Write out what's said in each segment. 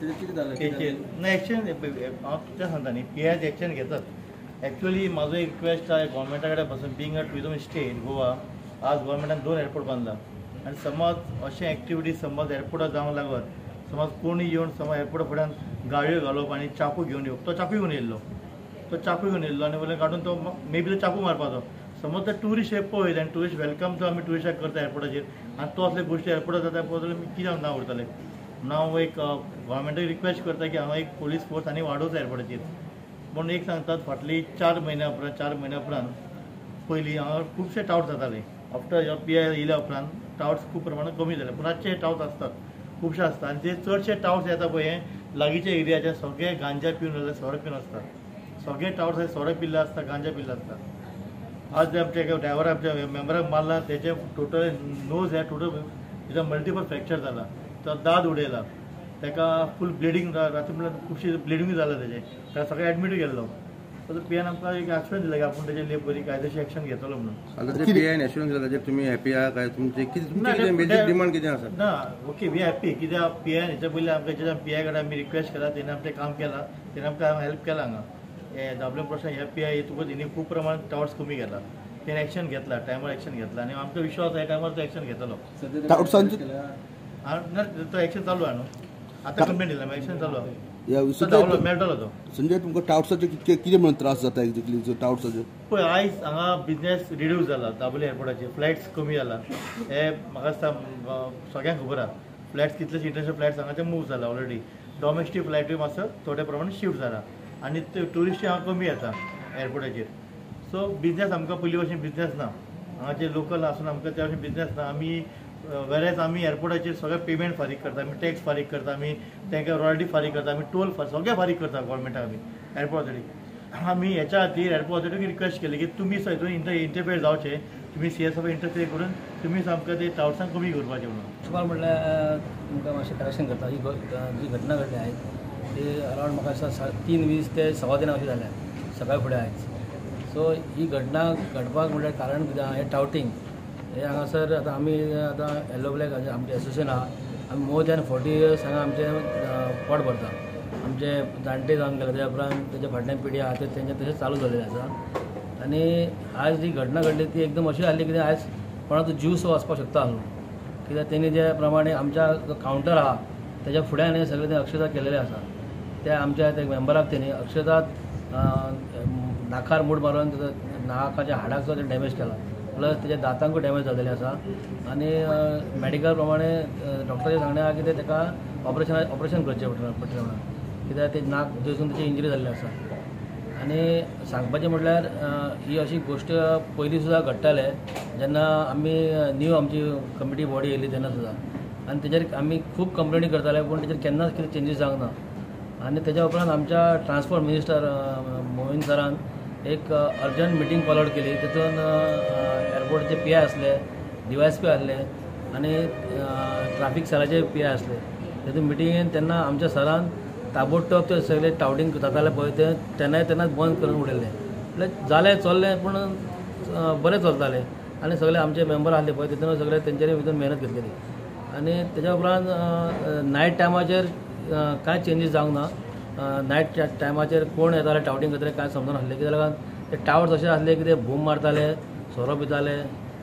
कितें जालें ना एक्शन हांव तुज्या सांगता न्ही, पी I action घेतात. एक्चुअली म्हाजो एक रिक्वेस्ट आहा गव्हर्मेंटा कडेन पासून, being a tourism state Goa, आज गव्हर्मेंटान 2 एअरपोर्ट बांदला आनी समज अशें एक्टिविटीज समज एअरपोर्टार जावंक लागत, समज कोणी येवन समज एअरपोर्टा फुड्यान गाडयो घालप आनी चाकू घेवन येवप, तो चाकू घेवन येयल्लो, तो चाकू घेवन येयल्लो आनी वयल्यान काडून तो मे बी तो चाकू मारपाचो. समज ते ट्युरिस्ट हे पळयत आनी ट्युरिस्ट welcome तो आमी ट्युरिस्टाक करता एअरपोर्टाचेर आनी तो असले गोश्टी एअरपोर्टार जाता पळयत जाल्यार कितें ना उरतले. म्हणून हांव एक गव्हर्मेंटाक रिक्वेस्ट करता की हांगा एक पोलीस फोर्स आनी वाडोवचो एअरपोर्टाचेर. पूण एक सांगतात, फाटली 4 म्हयन्या उपरांत 4 म्हयन्या उपरांत पयलीं हांगा खुबशे टावट जाताले. आफ्टर ह्या पी I येयल्या उपरांत टावट्स खूब प्रमाणात कमी जाले, पूण आजचे टावट्स आसतात खुबशे आसता. आनी जे चडशे टावट्स येता पळय हे लागींच्या एरियाचे सगळे गांजा पिवन जाल्यार सोरो पिवन आसतात, सगळे टावट्स हे सोरो पिल्ले आसता, गांजा पिल्ले आसता. आज जे आमच्या ड्रायव्हर आमच्या मेंबराक मारला तेजे टोटल नोज हे टोटल तेजा मल्टिपल फ्रॅक्चर जाला, तो दाद उडयला, ताका फूल ब्लिडींग राती म्हणल्यार खुबशी ब्लिडींगूय जाला तेजें, ताका सगळें एडमिटूय केल्लो. सो पी आयन आमकां एक आश्वासन दिलें की आपूण तेजेर बरी कायदेशीर एक्शन घेतलो म्हणून. आतां जे पी आयन एश्युरन्स दिला ताजेर तुमी हॅपी आहा काय? तुमचे कितें बेजीक डिमांड कितें आसा? ना, ओके, we happy. कित्याक पी आयन हेच्या पयलीं आमकां जेन्ना पी I कडेन आमी रिक्वेस्ट केला तेणें आमचें काम केलां, तेणें आमकां हेल्प केला हांगा. हे दाबले प्रश्न ह्या पी I येतकूच तेणी खूब प्रमाणात टावर्स कमी केला, तेणें एक्शन घेतला, टायमार एक्शन घेतला आनी आमचो विश्वास ह्या टायमार तो एक्शन घेतलो. ना, तो एक्शन चालू आहा न्हू, आतां कंप्लेन दिला, एक्शन चालू आहा, मेळटलो तो. संजय, तुमकां टावट्साचे कितें म्हणून त्रास जाता एक्झॅक्टली टावट्साचे? पळय, आयज हांगा बिजनेस रिड्यूस जाला, दाबोली एअरपोर्टाचेर फ्लायट्स कमी जाला, हे म्हाका दिसता सगळ्यांक खबर आहा. फ्लायट्स कितलेशे इंटरनॅशनल फ्लायट्स हांगाचे मूव जाला ऑलरेडी, डॉमेस्टीक फ्लायटूय मातसो थोड्या प्रमाणात शिफ्ट जाला आनी ते ट्युरिस्ट हांगा कमी येता एअरपोर्टाचेर. सो बिजनेस आमकां पयलीं भशेन बिजनेस ना, हांगाचे लोकल आसून आमकां त्या भशेन बिजनेस ना. आमी वेरेज आमी एअरपोर्टाचेर सगळें पेमेंट फारीक करता, आमी टॅक्स फारीक करता, आमी तांकां रॉयल्टी फारीक करता, आमी टोल सगळें फारीक करता गव्हर्मेंटाक. आमी एअरपोर्ट ऑथॉरिटी आमी हेच्या खातीर एअरपोर्ट ऑथॉरिटीक रिक्वेस्ट केली की तुमी हितून इंटरफेयर जावचें, तुमी सी एस एफ इंटरफेयर करून तुमी आमकां ते टावट्सांक कमी करपाचें म्हणून. सुमार म्हणल्यार तुमकां मातशें करेक्शन करता. ही जी घटना घडली आयज ती अरावंड म्हाका दिसता 3:20 ते 3:15 अशें जाल्या सकाळ फुडें आयज. सो ही घटना घडपाक म्हणल्यार कारण कितें आहा, हें टावटींग हे हांगासर आतां आमी आतां येल्लो ब्लॅक आमचें एसोसिएशन आहा, आमी मोर दॅन 40 इयर्स हांगा आमचें पोट भरता. आमचे जाणटे जावन गेले त्या उपरांत तेच्या फाटल्यान पिढी आहा ते तेंचे तशेंच चालू जाल्लें आसा. आनी आयज जी घटना घडली ती एकदम अशी आसली कित्याक आयज कोणाचो जीव सो वचपाक शकता आसलो, कित्याक तेणी जे प्रमाणे आमच्या जो कावंटर आहा तेज्या फुड्यान हें सगळें तें अक्षरशा केलेलें आसा. त्या आमच्या त्या मेंबराक तेणी अक्षरशा नाकार मूड मारून तेजो नाकाच्या हाडाक सुद्दां डॅमेज केला, प्लस तेज्या दातांकूय डॅमेज जालेले आसा. आनी मॅडिकल प्रमाणे डॉक्टराचें सांगणें आहा की ते ताका ऑपरेशन करचें पडटलें म्हणून, कित्याक ते नाक भितरसून तेची इंजरी जाल्ली आसा. आनी सांगपाचें म्हटल्यार ही अशी गोश्ट पयलीं सुद्दां घडटाले जेन्ना आमी न्यू आमची कमिटी बॉडी येयली तेन्ना सुद्दां, आनी तेजेर आमी खूब कंप्लेनी करताले पूण तेजेर केन्नाच कितें चेंजीस जावंक ना. आनी तेज्या उपरांत आमच्या ट्रान्सपोर्ट मिनिस्टर मोहीन सरान एक अर्जंट मिटींग कॉल आवट केली. तितून एअरपोर्टचे पी I आसले, डी वाय एस पी आसले आनी ट्राफीक सेलाचे पी I आसले. तितून मिटिंगेन तेन्ना आमच्या सरान ताबडतोब ते सगळे टावटींग जाताले पळय ते तेन्नाय तेन्नाच बंद करून उडयले. म्हणल्यार जालें चल्लें पूण बरें चलतालें आनी सगळे आमचे मेंबर आसले पळय तितून सगळे तेंच्यांनी भितर मेहनत घेतलेली. आनी तेज्या उपरांत नायट टायमाचेर कांय चेंजीस जावंक ना. नायट टायमाचेर कोण येताले टावटींग करताले कांय समजनासलें, कित्याक ते टावर्स अशे आसले की ते बूम मारताले, सोरो पिताले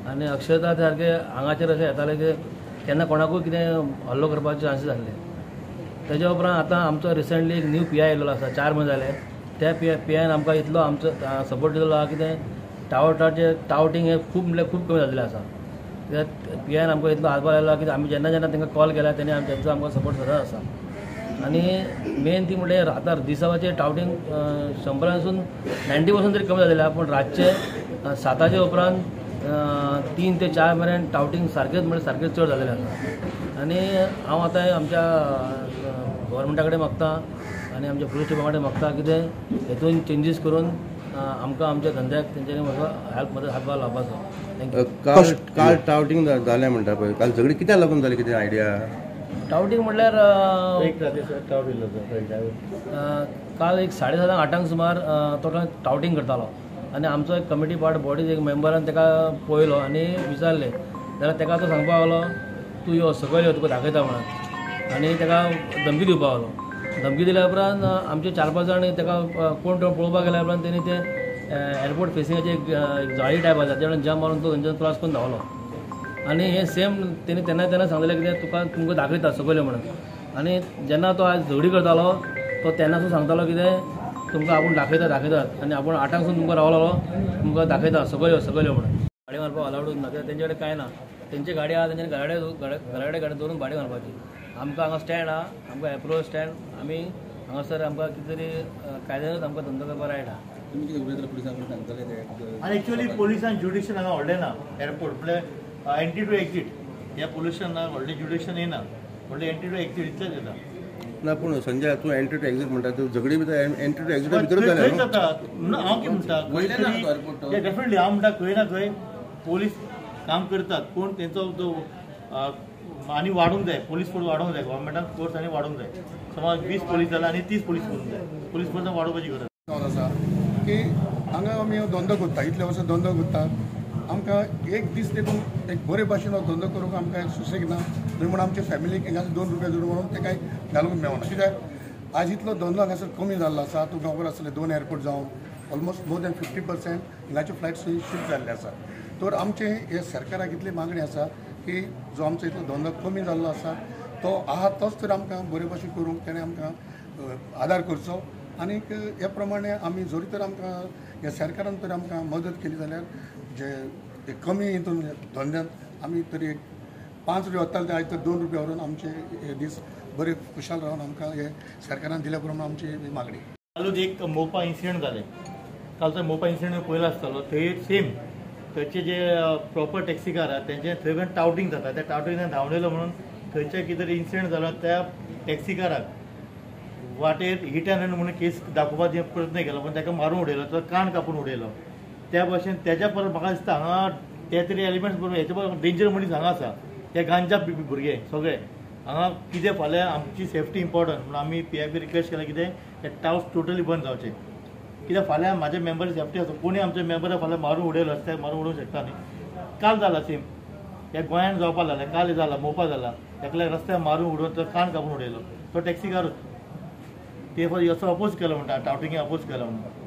आनी अक्षरशा सारके आंगाचेर अशें येताले की केन्ना कोणाकूय कितें हल्लो करपाचे चान्सीस आसले. तेज्या उपरांत आतां आमचो रिसंटली एक न्यू पी I येयलेलो आसा, 4 म्हयने जाले. त्या पी आयन आमकां इतलो आमचो सपोर्ट दिलेलो आहा की तें टावटींग हें खूब म्हणल्यार खूब कमी जाल्लें आसा. कित्याक पी आयन आमकां इतलो हातभार लायलो की आमी जेन्ना जेन्ना तांकां कॉल केला तेणी तेंचो आमकां सपोर्ट सदांच आसा. आनी मेन ती म्हणल्यार आतां दिसाचे टावटींग 100 90% तरी कमी जालेलें आहा, पूण रातचे 7 उपरांत 3 ते 4 मेरेन टावटींग सारकेंच म्हणल्यार सारकेंच चड जालेलें आसा. आनी हांव आतां आमच्या गव्हर्मेंटा कडेन मागता आनी आमच्या पुलीस डिपार्टमेंटा कडेन मागता कितें हेतून चेंजीस करून आमकां आमच्या धंद्याक तेंच्यांनी म्हाका हेल्प मदत हातभार लावपाचो. Thank you. काल टावटींग जालें म्हणटा पळय, काल झगडी कित्याक लागून जाली, कितें आयडिया? टावटींग म्हणल्यार काल एक 7:30 8 सुमार तो टावटींग करतालो आनी आमचो एक कमिटी पार्ट बॉडीज एक मेंबरान ताका पळयलो आनी विचारलें जाल्यार ताका तो सांगपाक लागलो तूं यो सकयल यो तुका दाखयता म्हणून, आनी ताका धमकी दिवपाक लागलो. धमकी दिल्या उपरांत आमचे 4-5 जाण ताका कोण तो पळोवपाक गेल्या उपरांत तेणी ते एअरपोर्ट फेसिंगाचे एक जाळी टायप आसा तेणे जंप मारून तो थंयच्यान क्रॉस करून धांवलो. आनी हे सेम तेणी तेन्ना तेन्ना सांगलें कितें तुका तुमकां दाखयता सकयल म्हणून. आनी जेन्ना तो आज झगडी करतालो तो तेन्नासून सांगतालो कितें तुमकां आपूण दाखयता दाखयतात आनी आपूण 8आंकसून तुमकां रावलो तुमकां दाखयता सकयल सकयल म्हणून. गाडी मारपाक अलावडूच ना कित्याक तेंचे कडेन कांय ना. तेंची गाडी आहा तेंच्यानी घरा कडेन गाडी दवरून भाडी मारपाची. आमकां हांगा स्टँड आहा, आमकां एप्रोच स्टँड, आमी हांगासर आमकां कितें तरी कायद्यानूच आमकां धंदो करपाक रायट आहा. आनी एक्चुअली पोलिसान ज्युडिशन हांगा व्हडलें ना एअरपोर्ट म्हळ्यार एंट्री टू एक्झीट ह्या पोल्युशनाक व्हडलें ज्युडिशन येना, व्हडलें एंट्री टू एक्झीट इतलेंच येता. ना पूण संजय तूं एंट्री टू एक्झीट म्हणटा, तूं झगडी भितर एंट्री टू एक्झिट भितरूच जालें जाता. म्हणून हांव कितें म्हणटा, डेफिनेटली हांव म्हणटा खंय ना खंय पोलीस काम करतात, पूण तेंचो जो आनी वाडूंक जाय, पोलीस फोर्स वाडोवंक जाय, गव्हर्मेंटान फोर्स आनी वाडोवंक जाय. समज 20 पोलीस जाला आनी 30 पोलीस करूंक जाय, पोलीस फोर्स वाडोवपाची गरज जावन आसा की हांगा आमी धंदो करता, इतले वर्सां धंदो करता, आमकां एक दीस देखून एक बरे भाशेन हो धंदो करूंक आमकां सुसेग ना. न्हय म्हूण आमच्या फॅमिलीक हांगासर 2 रुपया जोडून म्हणून ते कांय घालूंक मेळना. कित्याक आज इतलो धंदो हांगासर कमी जाल्लो आसा. तुमकां खबर आसतलें 2 एअरपोर्ट जावन ऑलमोस्ट मोर दॅन 50% हांगाचे फ्लायट्स शिफ्ट जाल्ले आसा. तर आमचें हे सरकाराक इतली मागणी आसा की जो आमचो इतलो धंदो कमी जाल्लो आसा तो आहा तोच तर आमकां बरे भाशेन करूंक तेणें आमकां आदार करचो. आनीक हे प्रमाणे आमी जरी तर आमकां ह्या सरकारान तर आमकां मदत केली जाल्यार जे कमी हितून धंद्यांत आमी तरी एक 5 रुपया वताले ते आयज तर 2 रुपया व्हरून आमचे हे दीस बरे खुशाल रावन आमकां हे सरकारान दिल्या प्रमाणे आमची मागणी. कालूच एक मोपा इन्सिडंट जालें, कालचो मोपा इन्सिडंट पळयलो आसतलो. थंय सेम थंयचे जे प्रॉपर टॅक्सीकार आहा तेंचे थंय पण टावटींग जाता, त्या टावटिंगान धांवडयलो म्हणून थंयचे कितें तरी इन्सिडंट जालो. त्या टॅक्सीकाराक वाटेर हिट एंड रन म्हणून केस दाखोवपाचो प्रयत्न केलो, पण ताका मारून उडयलो, तो कान कापून उडयलो. त्या भाशेन तेच्या परत म्हाका दिसता हांगा ते तरी एलिमेंट्स बरोबर हेच्या परत डेंजर मनीस हांगा आसा. ते गांजा पिवपी भुरगे सगळे हांगा कितें फाल्यां आमची सेफ्टी इम्पॉर्टंट म्हणून आमी PIB request केला कितें ते टावस टोटली बंद जावचे. कित्याक फाल्यां म्हाज्या मेंबर सेफ्टी आसा, कोणी आमच्या मेंबराक फाल्यां मारून उडयलो रस्त्यार मारून उडोवंक शकता न्ही. काल जाला सेम ह्या गोंयान जावपाक लागलें, काल जाला मोपा जाला, एकल्याक रस्त्यार मारून उडोवन तो कान कापून उडयलो तो टॅक्सीकारूच. ते असो अपोज केलो म्हणटा, टावटिंगे अपोज केलो म्हणून.